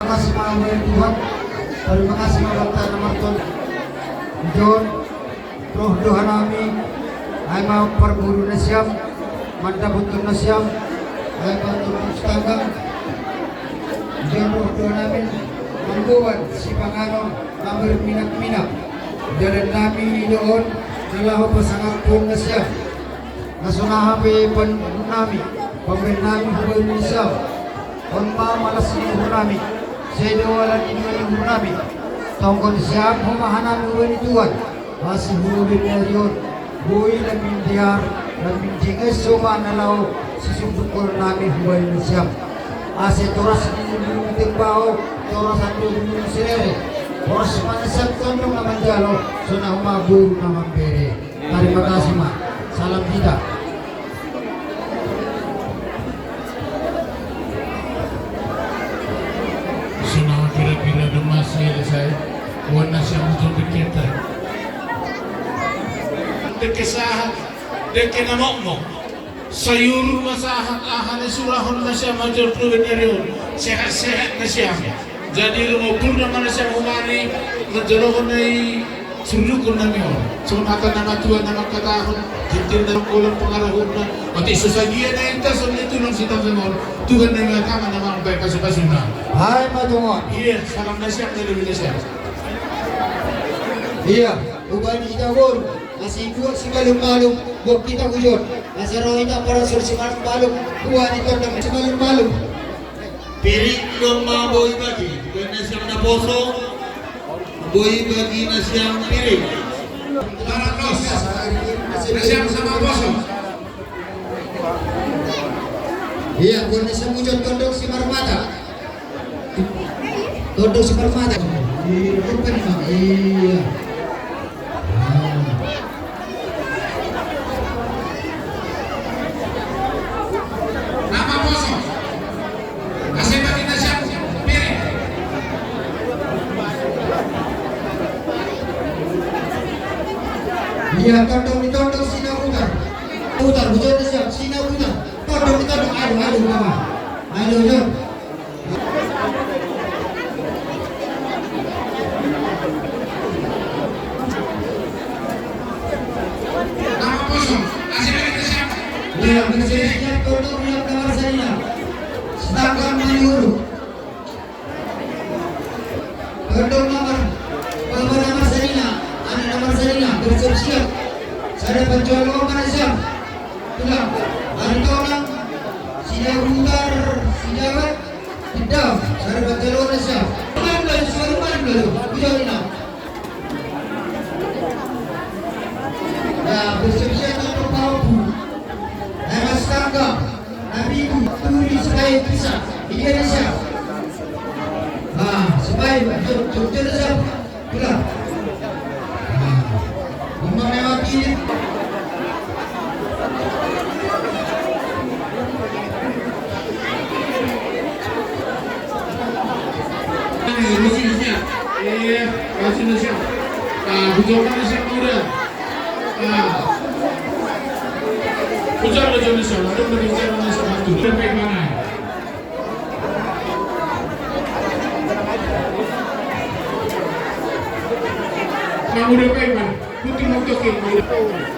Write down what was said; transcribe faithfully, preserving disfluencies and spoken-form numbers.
Kasih ma Tuhan. Terima kasih ma Bapa na martua. John. Roh do hanami, ai ma parboru nasiam, mandapothon nasiam, ai ma tu pustaka. Jolo roh do hanami, mamboan sipanganon, na marminak-minak. Dalan nami do on, na laho pasangaphon nasiam. Na so naha pe panungkunnami, pambahenonnami hubahen nasiam. On ma malas ni uhurnami, sai do ala ni dua ni uhurnami. Tongkon siap homa hanami hubahen Tuhan. Asi hubahen ni ari on, boi lambin dear, lambin jenges homa na laho sisungkun nami hubahen nasiam. Asa toras ni bulu tembao, toras ni bulu sirere. Horas ma nasiam tondong na manjalo, so na homa boru na mambere. Tarima kasih ma. Salam hita. Sinaha pira-pira do ma selesai. Wan nasiam tu pikirta. Dengke sahat, dengke na mokmok. Sayur ma sahat, aha na nisurahon nasiam, ajor tu bendarion. Sehat-sehat nasiam. Jadi rumompurna ma nasiam humari, manjalohon na i surdukkon nami on. Songon hata na matua na mangkatahon, tintin na manggolang pangarahutna. Otik so sadia na inta songon i tulang Sitanggang on. Tuhan na i ma tama na mambahen pasu-pasuna. Ai ma tuan. Iya, salam nasiam na dohot nasiam. Iya, hubahen hita boru. Asi buat simalum-malum, buat hita hujon. Asi roh hita parasur simalum-malum, buat hita tondong simalum-malum. Piring do ma boi bagi, boi nasiam naposo, boi bagi nasiam piring. Taranos, nasiam sama poso. Iya, boi nasiam hujon tondong simarmata. Tondong simarmata. Iya, open ma, iya. Nama poso. Kasih bagi nasiam piring. Iya, tondong ni tondong sina putar. Putar, hujon nasiam, sina putar. Tondong ni tondong, aduh, aduh, mama. Aduh, aduh. Tondong na mar-, bapa na marsanina, anak na marsanina, bersiap-siap. Sada panjolo ma nasiam. Tulang, Aritonang, Sidabutar, Sidabat, Pindam, sada panjolo nasiam. Main belajar, selalu main belajar. Iya, Inang. Ya, bersiap-siap untuk pahopu. Ayo, Mas Tangga, Nabi Ibu, Turi, Sibai, Pisa, Indonesia. Ah, Sibai, jom, jom, jom, jom. Tulang. Nah, memang lewat ini. Eh, Rusi, Rusi, ya. Eh, Rusi, Rusi, ya. Ah, bujuk mana siap muda? Ah. Bujuk, bujuk, Rusi, ya. Ada berbicara mana siap muda? Lebih mana? Manguda pe ima, putih motor ke, manguda.